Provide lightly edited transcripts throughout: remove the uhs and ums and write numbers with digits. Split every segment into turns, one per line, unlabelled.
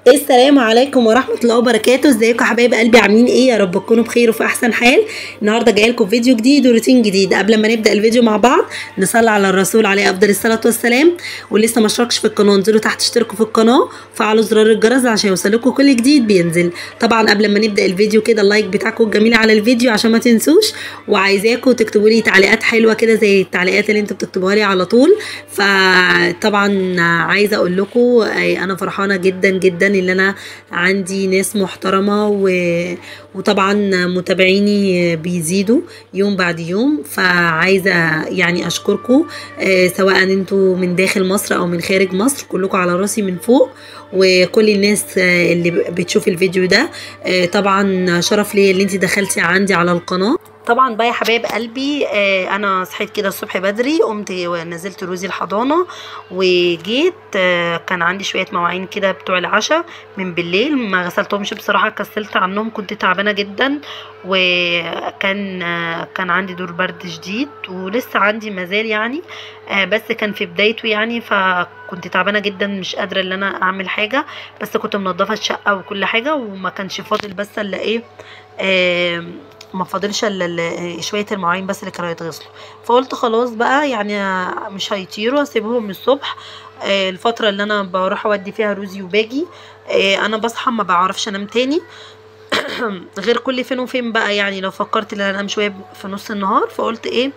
السلام عليكم ورحمة الله وبركاته. ازيكم يا حبايب قلبي، عاملين ايه؟ يا رب تكونوا بخير وفي احسن حال. النهارده جاية لكم فيديو جديد وروتين جديد. قبل ما نبدا الفيديو مع بعض نصلي على الرسول عليه افضل الصلاة والسلام. ولسه ما اشتركش في القناة انزلوا تحت اشتركوا في القناة وفعلوا زرار الجرس عشان يوصلكم كل جديد بينزل. طبعا قبل ما نبدا الفيديو كده ال like بتاعكم الجميل على الفيديو عشان ما تنسوش، وعايزاكم تكتبوا لي تعليقات حلوة كده زي التعليقات اللي انتوا بتكتبوها لي على طول. فطبعا عايزه اقول لكم انا فرحانة جدا جدا اللي انا عندي ناس محترمه وطبعا متابعيني بيزيدوا يوم بعد يوم، فعايزه يعني اشكركم سواء انتوا من داخل مصر او من خارج مصر، كلكم على راسي من فوق. وكل الناس اللي بتشوف الفيديو ده طبعا شرف ليا اللي انت دخلتي عندي على القناة. طبعا بقى يا حبايب قلبي انا صحيت كده الصبح بدري، قمت ونزلت روزي الحضانة وجيت، كان عندي شوية مواعين كده بتوع العشاء من بالليل ما غسلتهمش بصراحة، كسلت عنهم، كنت تعبانة جدا، وكان كان عندي دور برد شديد ولسه عندي مازال يعني، بس كان في بدايته يعني، فكنت تعبانة جدا مش قادرة ان انا اعمل حاجة، بس كنت منظفه الشقة وكل حاجة، وما كانش فاضل بس الا ايه، ما فاضلش الا شوية المواعين بس اللي كانوا يتغسلوا. فقلت خلاص بقى يعني مش هيطيروا، اسيبهم الصبح. الفترة اللي انا بروح اودي فيها روزي وباجي، انا بصحى ما بعرفش انام تاني غير كل فين وفين بقى، يعني لو فكرت ان انا انام شوية في نص النهار، فقلت ايه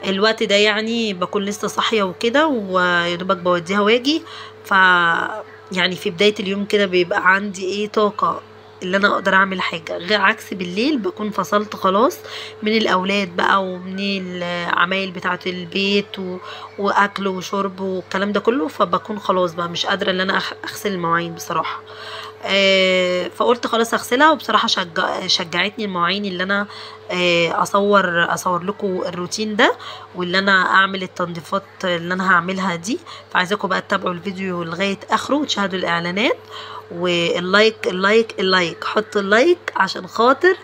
الوقت ده يعني بكون لسه صاحية وكده، ويا دوبك بوديها واجي. ف يعني في بداية اليوم كده بيبقى عندي ايه طاقة اللي انا اقدر اعمل حاجة، غير عكس بالليل بكون فصلت خلاص من الاولاد بقى ومن العمايل بتاعه البيت واكل وشرب والكلام ده كله، فبكون خلاص بقى مش قادرة ان انا اغسل المواعين بصراحة. فقلت خلاص اغسلها. وبصراحة شجعتني المواعين اللي انا اصور لكم الروتين ده، واللي انا اعمل التنظيفات اللي انا هعملها دي. فعايزاكم بقى تتابعوا الفيديو لغاية اخره وتشاهدوا الاعلانات، وال like ال like ال like، حطوا ال like عشان خاطر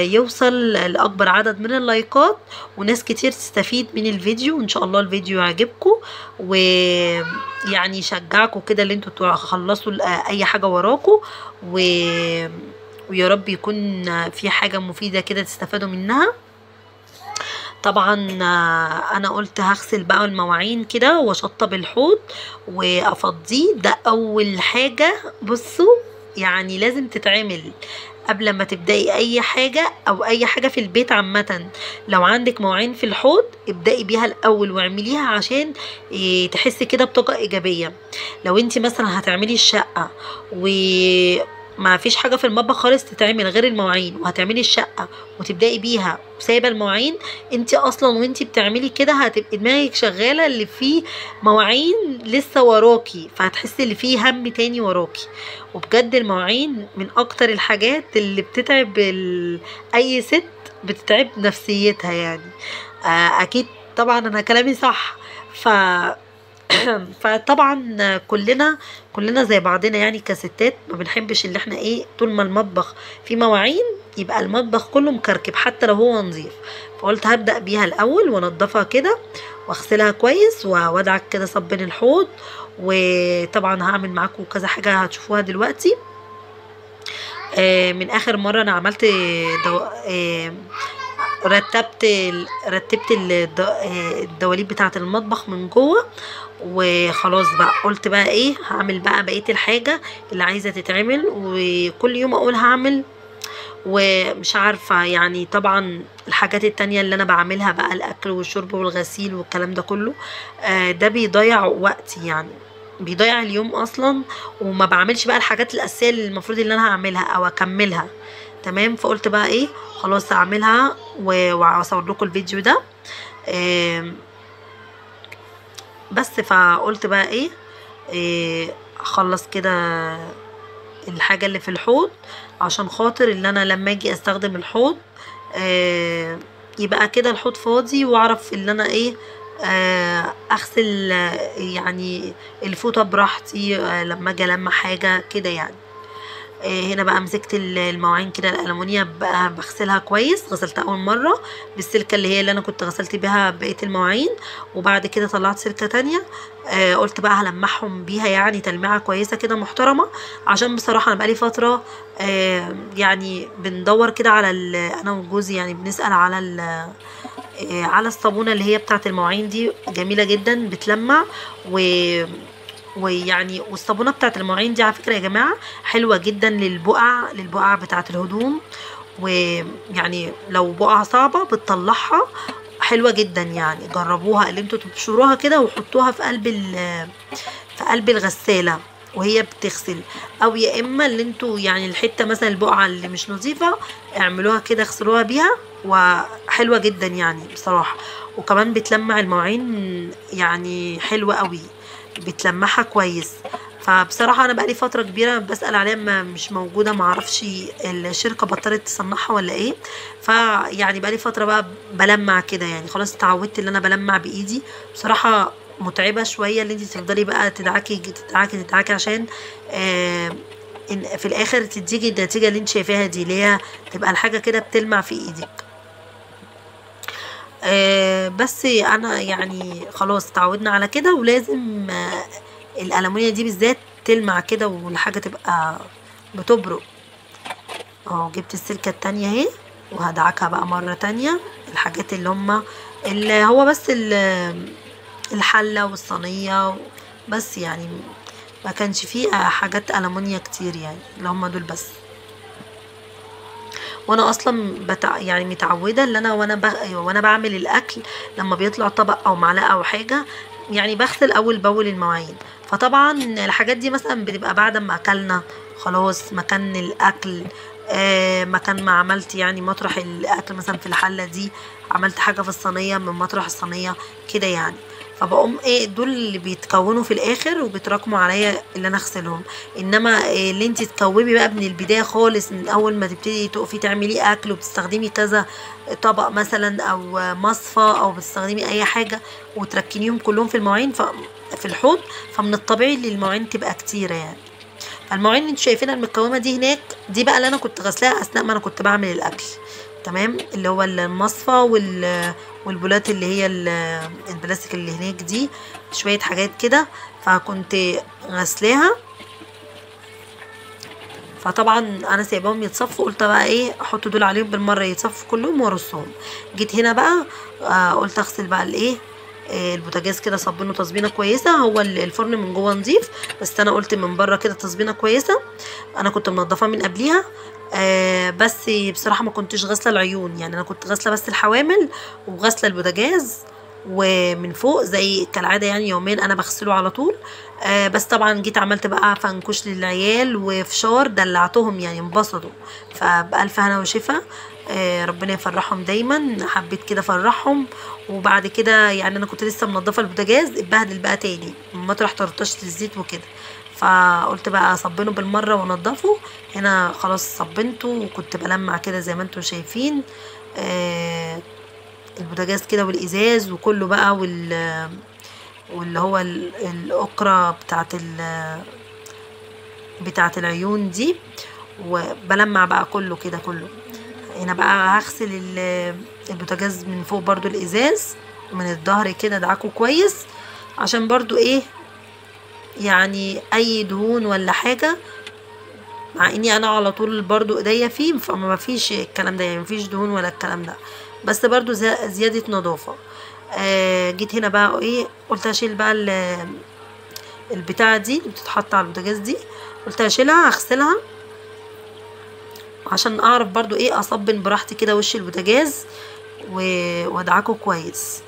يوصل لاكبر عدد من اللايكات وناس كتير تستفيد من الفيديو. وان شاء الله الفيديو يعجبكم ويعني يشجعكم كده اللي انتوا تخلصوا اي حاجة وراكم، ويا رب يكون في حاجة مفيدة كده تستفادوا منها. طبعا انا قلت هغسل بقى المواعين كده واشطب الحوض وافضيه، ده اول حاجة. بصوا يعني لازم تتعمل قبل ما تبدأي اي حاجة او اي حاجة في البيت عامة. لو عندك مواعين في الحوض ابدأي بيها الاول واعمليها عشان تحسي كده بطاقة ايجابية. لو انت مثلا هتعملي الشقة وما فيش حاجة في المطبخ خالص تتعمل غير المواعين، وهتعملي الشقة وتبدأي بيها وسايبة المواعين، انت اصلا وانت بتعملي كده هتبقي دماغك شغالة اللي فيه مواعين لسه وراكي، فهتحسي اللي فيه هم تاني وراكي. وبجد المواعين من اكتر الحاجات اللي بتتعب اي ست، بتتعب نفسيتها يعني. اكيد طبعا انا كلامي صح. فطبعا كلنا زي بعضنا يعني كستات، ما بنحبش اللي احنا ايه طول ما المطبخ فيه مواعين يبقى المطبخ كله مكركب حتى لو هو نظيف. فقلت هبدأ بيها الاول وانضفها كده واغسلها كويس وادعك كده صبين الحوض. وطبعا هعمل معاكم كذا حاجة هتشوفوها دلوقتي. من اخر مرة انا عملت رتبت الدواليب بتاعه المطبخ من جوه، وخلاص بقى قلت بقى ايه هعمل بقى بقية الحاجة اللي عايزه تتعمل، وكل يوم اقول هعمل ومش عارفه يعني. طبعا الحاجات التانية اللي انا بعملها بقى الاكل والشرب والغسيل والكلام ده كله، ده بيضيع وقتي يعني، بيضيع اليوم اصلا، وما بعملش بقى الحاجات الاساسية اللي المفروض اللي انا هعملها او اكملها. تمام. فقلت بقى ايه خلاص اعملها واصور لكم الفيديو ده. بس فقلت بقى ايه اخلص كده الحاجة اللي في الحوض عشان خاطر اللي انا لما اجي استخدم الحوض يبقى كده الحوض فاضي، واعرف ان انا ايه اغسل يعني الفوطه براحتي لما اجي الم حاجة كده يعني. هنا بقى مسكت المواعين كده الألمونيا بقى بغسلها كويس، غسلتها اول مرة بالسلكه اللي هي اللي انا كنت غسلت بيها بقية المواعين، وبعد كده طلعت سلكه تانية. قلت بقى هلمعهم بيها يعني تلميعه كويسة كده محترمه، عشان بصراحة انا بقالي فترة يعني بندور كده على انا وجوزي يعني بنسال على على الصابونه اللي هي بتاعه المواعين دي، جميلة جدا بتلمع ويعني والصابونه بتاعه المواعين دي على فكرة يا جماعة حلوة جدا للبقع بتاعه الهدوم، ويعني لو بقعة صعبة بتطلعها حلوة جدا يعني. جربوها اللي انتوا تبشروها كده وحطوها في قلب الغسالة وهي بتغسل، او يا اما اللي انتوا يعني الحتة مثلا البقعة اللي مش نظيفة اعملوها كده اغسلوها بيها، وحلوه جدا يعني بصراحة. وكمان بتلمع المواعين يعني حلوة قوي، بتلمعها كويس. فبصراحة انا بقالي فترة كبيرة بسال عليها ما مش موجودة، ما اعرفش الشركة بطلت تصنعها ولا ايه. فيعني بقالي فترة بقى بلمع كده يعني، خلاص اتعودت ان انا بلمع بايدي. بصراحة متعبة شوية اللي انت تفضلي بقى تدعكي تدعكي تدعكي عشان في الاخر تديكي النتيجة اللي انت شايفاها دي، اللي هي تبقى الحاجة كده بتلمع في ايدك. بس انا يعني خلاص اتعودنا على كده، ولازم الألمونيا دي بالذات تلمع كده والحاجة تبقى بتبرق. اهو جبت السلكه التانية اهي وهدعكها بقى مرة تانية، الحاجات اللي هما اللي هو بس الحلة والصينيه بس، يعني ما كانش فيه حاجات ألمونيا كتير يعني، اللي هما دول بس. وانا اصلا يعني متعوده ان انا وانا بعمل الاكل لما بيطلع طبق او معلقه او حاجة يعني بغسل اول باول المواعين. فطبعا الحاجات دي مثلا بتبقى بعد ما اكلنا خلاص، مكان الاكل مكان ما عملت يعني مطرح الاكل مثلا في الحلة دي، عملت حاجة في الصينية من مطرح الصينية كده يعني. فبقوم ايه دول اللي بيتكونوا في الاخر وبيتراكموا عليا اللي انا اغسلهم. انما إيه اللي انت تكومي بقى من البداية خالص، من اول ما تبتدي تقفي تعملي اكل وبتستخدمي كذا طبق مثلا او مصفى او بتستخدمي اي حاجة وتركنيهم كلهم في المواعين في الحوض، فمن الطبيعي ان المواعين تبقى كتيرة يعني. فالمواعين اللي انتوا شايفينها المتكومه دي هناك دي بقى اللي انا كنت غسلاها اثناء ما انا كنت بعمل الاكل، تمام، اللي هو المصفى والبولات اللي هي البلاستيك اللي هناك دي، شوية حاجات كده فكنت غسلاها. فطبعا انا سايباهم يتصفوا، قلت بقى ايه احط دول عليهم بالمرة يتصفوا كلهم وارصهم. جيت هنا بقى قلت اغسل بقى الايه البوتاجاز كده، صبنه تصبينه كويسة، هو الفرن من جوه نظيف بس انا قلت من بره كده تصبينه كويسة، انا كنت منضفاه من قبليها. بس بصراحة ما كنتش غاسله العيون يعني، انا كنت غاسله بس الحوامل وغاسله البوتاجاز ومن فوق زي كالعادة يعني، يومين انا بغسله على طول. بس طبعا جيت عملت بقى فنكوش للعيال وفشار، دلعتهم يعني انبسطوا، فبألف هنا وشفا. ربنا يفرحهم دايما، حبيت كده افرحهم. وبعد كده يعني انا كنت لسه منضفه البوتاجاز، اتبهدل بقى تاني مطرح طرطشه الزيت وكده، فقلت بقى اصبنه بالمرة وانضفه. هنا خلاص صبنته وكنت بلمع كده زي ما انتم شايفين البوتاجاز كده والازاز وكله بقى، واللي هو الاكره بتاعه العيون دي، وبلمع بقى كله كده كله. هنا بقى هغسل البوتاجاز من فوق برضو الازاز من الظهر كده، ادعكه كويس عشان برضو ايه يعني اي دهون ولا حاجة، مع اني انا على طول برضو ايديا فيه فما فيش الكلام ده يعني، مفيش دهون ولا الكلام ده، بس برضو زيادة نظافة. جيت هنا بقى ايه قلت اشيل بقى البتاعه دي اللي بتتحط على البوتاجاز دي، قلت اشيلها اغسلها عشان اعرف برضو ايه اصبن براحتي كده وش البوتاجاز وادعكه كويس.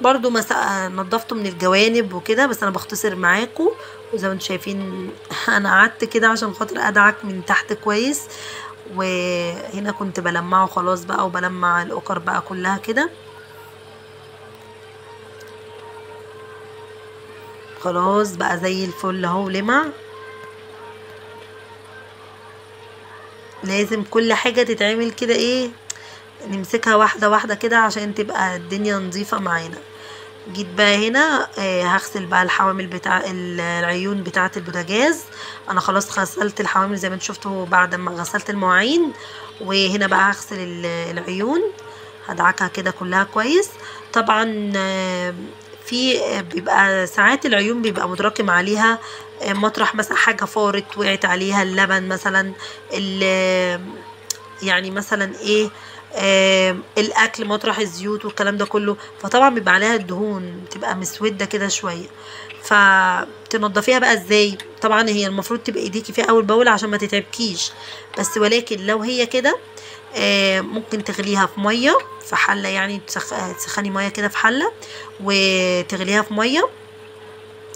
برضو نضفته من الجوانب وكده، بس انا بختصر معاكم. وزي ما انتم شايفين انا قعدت كده عشان خاطر ادعك من تحت كويس، وهنا كنت بلمعه خلاص بقى، وبلمع الاكر بقى كلها كده خلاص بقى زي الفل اهو لمع. لازم كل حاجة تتعمل كده ايه، نمسكها واحدة واحدة كده عشان تبقى الدنيا نظيفة معانا. جيت بقى هنا هغسل بقى الحوامل بتاع العيون بتاعه البوتاجاز. انا خلاص غسلت الحوامل زي ما انتم شفتوا بعد ما غسلت المواعين، وهنا بقى هغسل العيون، هدعكها كده كلها كويس. طبعا في بيبقى ساعات العيون بيبقى متراكم عليها مطرح مثلا حاجة فارت وقعت عليها اللبن مثلا، يعني مثلا ايه الاكل مطرح الزيوت والكلام ده كله، فطبعا بيبقى عليها الدهون بتبقى مسودة كده شوية. فتنضفيها بقى ازاي؟ طبعا هي المفروض تبقى ايديكي فيها اول باول عشان ما تتعبكيش، بس ولكن لو هي كده ممكن تغليها في مية في حله، يعني تسخني مية كده في حله وتغليها في مية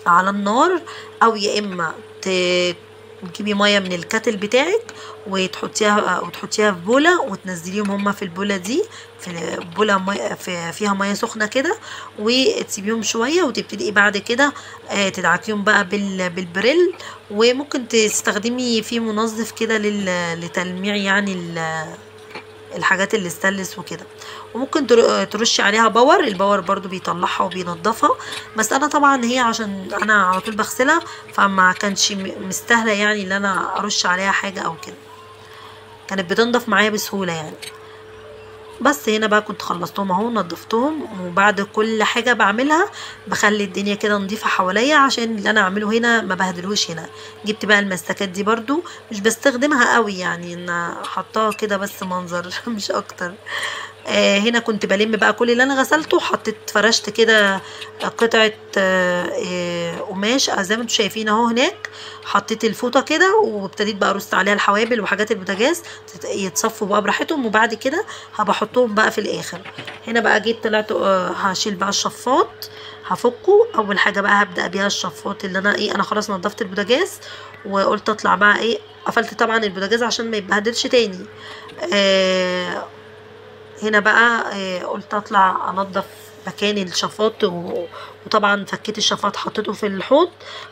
على النار، او يا اما تجيبي مية من الكتل بتاعك وتحطيها في بوله وتنزليهم هما في البوله دي، في بوله مية فيها مية سخنة كده، وتسيبيهم شوية وتبتدي بعد كده تدعكيهم بقى بالبريل. وممكن تستخدمي في منظف كده لتلميع يعني الحاجات اللي استانلس وكده، وممكن ترشي عليها power، ال power برضو بيطلعها وبينضفها. بس انا طبعا هي عشان انا على طول بغسلها فما كانش مستاهلة يعني ان انا ارش عليها حاجة او كده، كانت بتنضف معايا بسهولة يعني. بس هنا بقى كنت خلصتهم اهو، نضفتهم، وبعد كل حاجة بعملها بخلي الدنيا كده نظيفة حواليا عشان اللي انا اعمله هنا ما بهدلهوش. هنا جبت بقى المسكات دي برضو مش بستخدمها قوي يعني، انا حطاها كده بس منظر مش اكتر. هنا كنت بلم بقى كل اللي انا غسلته، حطيت فرشت كده قطعه قماش زي ما انتم شايفين اهو هناك، حطيت الفوطه كده وابتديت بقى ارص عليها الحوابل وحاجات البوتاجاز يتصفوا بقى براحتهم، وبعد كده هبحطهم بقى في الاخر. هنا بقى جيت طلعت هشيل بقى الشفاط، هفكه. اول حاجة بقى هبدا بيها الشفاط اللي انا ايه، انا خلاص نضفت البوتاجاز وقلت اطلع بقى ايه، قفلت طبعا البوتاجاز عشان ما يتبهدلش تاني. هنا بقى قلت اطلع انضف مكان الشفاط، وطبعا فكيت الشفاط حطيته في الحوض،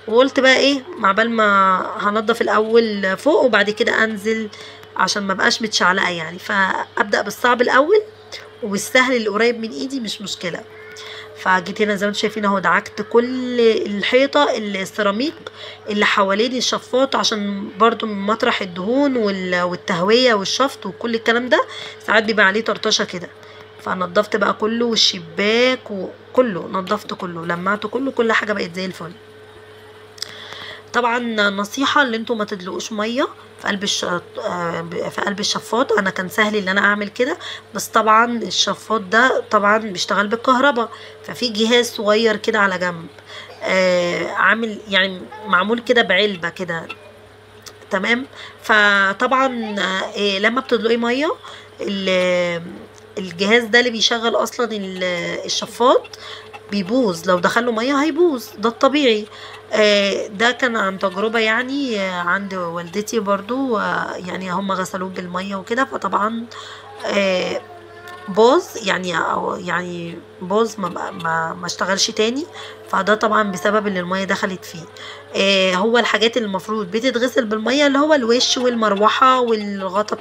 وقلت بقى ايه مع بال ما هنضف الاول فوق وبعد كده انزل عشان ما بقاش متشعلقه يعني، فابدا بالصعب الاول والسهل اللي قريب من ايدي مش مشكلة. فجيت هنا زي ما انتم شايفين اهو، دعكت كل الحيطة السيراميك اللي حوالين الشفاط عشان برضو من مطرح الدهون والتهويه والشفط وكل الكلام ده ساعات بيبقى عليه طرطشه كده. فنضفت بقى كله، والشباك وكله نضفت كله، لمعته كله، كل حاجة بقت زي الفل. طبعا نصيحة اللي انتوا ما تدلقوش مية في قلب في قلب الشفاط. انا كان سهل ان انا اعمل كده، بس طبعا الشفاط ده طبعا بيشتغل بالكهرباء، ففي جهاز صغير كده على جنب عامل يعني معمول كده بعلبه كده، تمام. فطبعا لما بتدلقي مية الجهاز ده اللي بيشغل اصلا الشفاط بيبوظ، لو دخله مية هيبوظ، ده الطبيعي. ده كان عن تجربة يعني عند والدتي برضو، يعني هم غسلوه بالمية وكده، فطبعا باظ يعني، أو يعني باظ ما اشتغلش تاني. فده طبعا بسبب ان المية دخلت فيه. هو الحاجات اللي المفروض بتتغسل بالمية اللي هو الوش والمروحة والغطا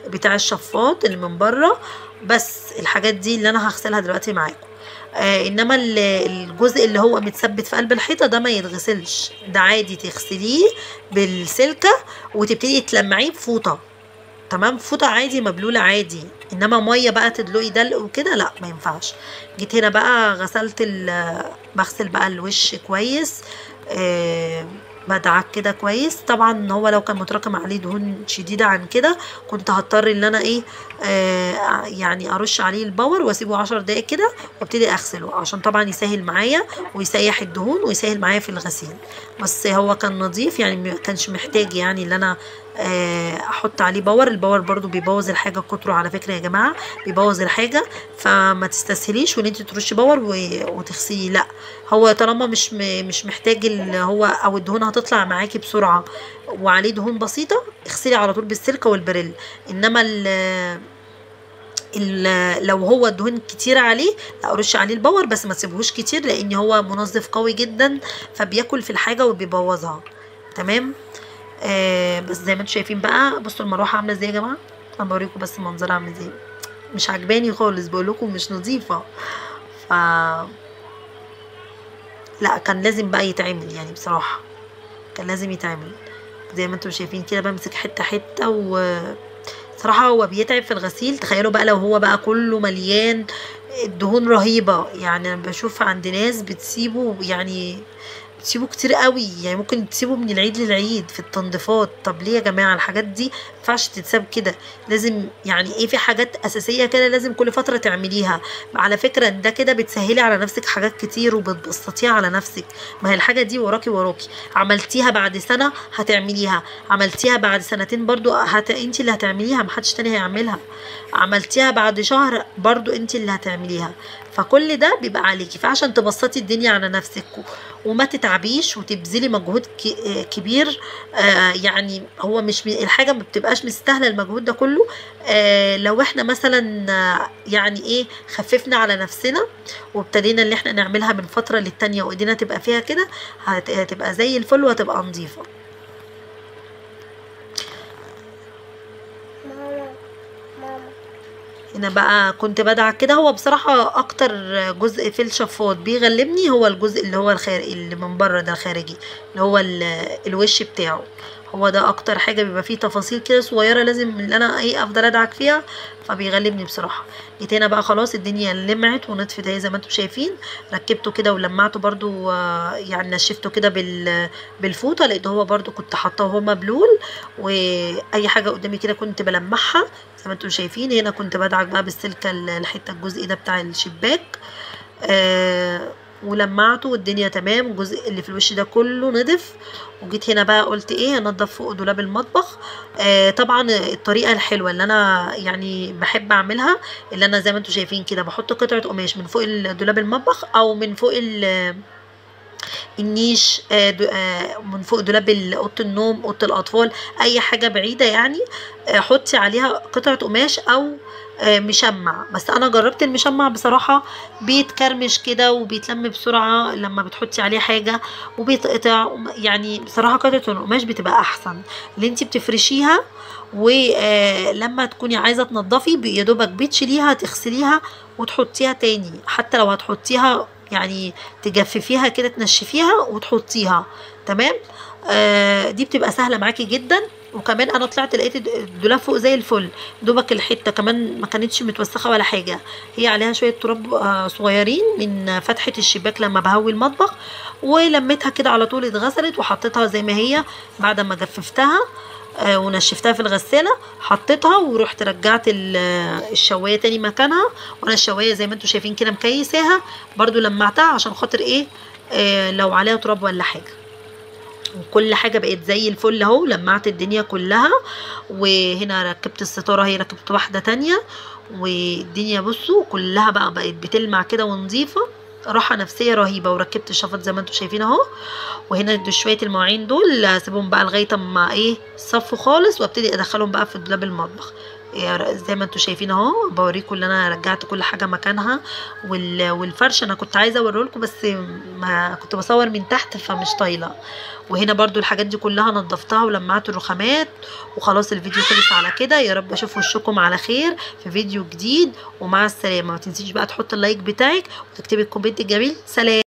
بتاع الشفاط اللي من بره، بس الحاجات دي اللي انا هغسلها دلوقتي معاكم. انما الجزء اللي هو متثبت في قلب الحيطة ده ما يتغسلش، ده عادي تغسليه بالسلكه وتبتدي تلمعيه بفوطه، تمام، فوطه عادي مبلوله عادي، انما مية بقى تدلقي دلق وكده لا ما ينفعش. جيت هنا بقى غسلت بغسل بقى الوش كويس، بدعك كده كويس. طبعا هو لو كان متراكم عليه دهون شديدة عن كده كنت هضطر ان انا ايه يعني ارش عليه ال power واسيبه 10 دقايق كده وابتدي اغسله، عشان طبعا يسهل معايا ويسيح الدهون ويسهل معايا في الغسيل. بس هو كان نظيف يعني، ما كانش محتاج يعني ان انا احط عليه power. ال power برضو بيبوظ الحاجة كتره على فكرة يا جماعة، بيبوظ الحاجة، فما تستسهليش وان انت ترشي power وتغسليه، لا هو طالما مش محتاج اللي هو او الدهون هتطلع معاكي بسرعة وعليه دهون بسيطة اغسلي على طول بالسلكه والبريل. انما لو هو الدهون كتير عليه لا رش عليه ال power، بس ما تسيبهوش كتير لان هو منظف قوي جدا فبياكل في الحاجة وبيبوظها، تمام. بس زي ما انتم شايفين بقى، بصوا المروحة عامله ازاي يا جماعة، انا بوريكم بس منظرها عامل ازاي، مش عجباني خالص، بقول لكم مش نظيفة. لا كان لازم بقى يتعمل، يعني بصراحة كان لازم يتعمل. زي ما انتم شايفين كده بمسك حتة حتة، و صراحة هو بيتعب في الغسيل. تخيلوا بقى لو هو بقى كله مليان الدهون رهيبة، يعني انا بشوف عند ناس بتسيبه، يعني بتسيبه كتير قوي، يعني ممكن تسيبه من العيد للعيد في التنظيفات. طب ليه يا جماعة الحاجات دي ما ينفعش تتساب كده، لازم يعني ايه، في حاجات اساسية كده لازم كل فترة تعمليها. على فكرة ده كده بتسهلي على نفسك حاجات كتير وبتبسطيها على نفسك. ما هي الحاجة دي وراكي وراكي، عملتيها بعد سنة هتعمليها، عملتيها بعد سنتين برضو انت اللي هتعمليها، محدش تاني هيعملها، عملتيها بعد شهر برضو انت اللي هتعمليها. فكل ده بيبقى عليكي، فعشان تبسطي الدنيا على نفسك وما تتعبيش وتبذلي مجهود كبير. يعني هو مش الحاجة ما بتبقاش مستاهلة المجهود ده كله. لو احنا مثلا يعني ايه خففنا على نفسنا وابتدينا اللي احنا نعملها من فترة للتانية وايدينا تبقى فيها كده، هتبقى زي الفل وهتبقى نظيفة. هنا بقى كنت بدعك كده. هو بصراحة اكتر جزء في الشفاط بيغلبني هو الجزء اللي هو الخارجي، اللي من بره ده الخارجي اللي هو الوش بتاعه، هو ده اكتر حاجة بيبقى فيه تفاصيل كده صغيرة لازم اللي انا ايه افضل ادعك فيها، فبيغلبني بصراحة. جيت هنا بقى خلاص الدنيا لمعت ونطفت اهي زي ما انتم شايفين، ركبته كده ولمعته برضو، يعني نشفته كده بالفوطة، لان هو برضو كنت حاطاه وهو مبلول، واي حاجة قدامي كده كنت بلمعها زي ما انتم شايفين. هنا كنت بدعك بقى بالسلكة الحتة الجزء ده بتاع الشباك، ولمعته والدنيا تمام. الجزء اللي في الوش ده كله نضف. وجيت هنا بقى قلت ايه انضف فوق دولاب المطبخ. طبعا الطريقة الحلوة اللي انا يعني بحب اعملها، اللي انا زي ما انتم شايفين كده بحط قطعه قماش من فوق دولاب المطبخ او من فوق النيش، من فوق دولاب اوضة النوم، اوضة الاطفال، اي حاجة بعيدة يعني، حطي عليها قطعه قماش او مشمع. بس انا جربت المشمع بصراحة بيتكرمش كده وبيتلم بسرعة لما بتحطي عليه حاجة وبيتقطع، يعني بصراحة قطعه القماش بتبقى احسن اللي انت بتفرشيها، ولما تكوني عايزه تنضفي يا دوبك بتشيليها تغسليها وتحطيها تاني، حتى لو هتحطيها يعني تجففيها كده تنشفيها وتحطيها تمام. دي بتبقى سهلة معاكي جدا. وكمان انا طلعت لقيت الدولاب فوق زي الفل، دوبك الحتة كمان ما كانتش متوسخه ولا حاجة، هي عليها شوية تراب صغيرين من فتحه الشباك لما بهوي المطبخ، ولميتها كده على طول اتغسلت وحطيتها زي ما هي بعد ما جففتها ونشفتها في الغسالة، حطيتها ورحت رجعت الشوايه تاني مكانها. وانا الشوايه زي ما انتم شايفين كده مكيساها برضو، لمعتها عشان خاطر ايه لو عليها تراب ولا حاجة. وكل حاجة بقت زي الفل اهو، لمعت الدنيا كلها. وهنا ركبت الستارة، هي ركبت واحدة تانية، والدنيا بصوا كلها بقى بقت بتلمع كده ونظيفه، راحة نفسية رهيبة. وركبت الشفاط زي ما انتم شايفين اهو. وهنا شوية المواعين دول هسيبهم بقى لغاية اما ايه صفوا خالص، وابتدي ادخلهم بقى في دولاب المطبخ زي ما انتم شايفين اهو. بوريكم اللي انا رجعت كل حاجة مكانها، والفرش انا كنت عايزه اوريه لكم بس ما كنت بصور من تحت فمش طايله. وهنا برضو الحاجات دي كلها نظفتها ولمعت الرخامات، وخلاص الفيديو خلص على كده. يا رب اشوف وشكم على خير في فيديو جديد، ومع السلامة. ما تنسيش بقى تحط ال like بتاعك وتكتبي ال comment الجميل. سلام.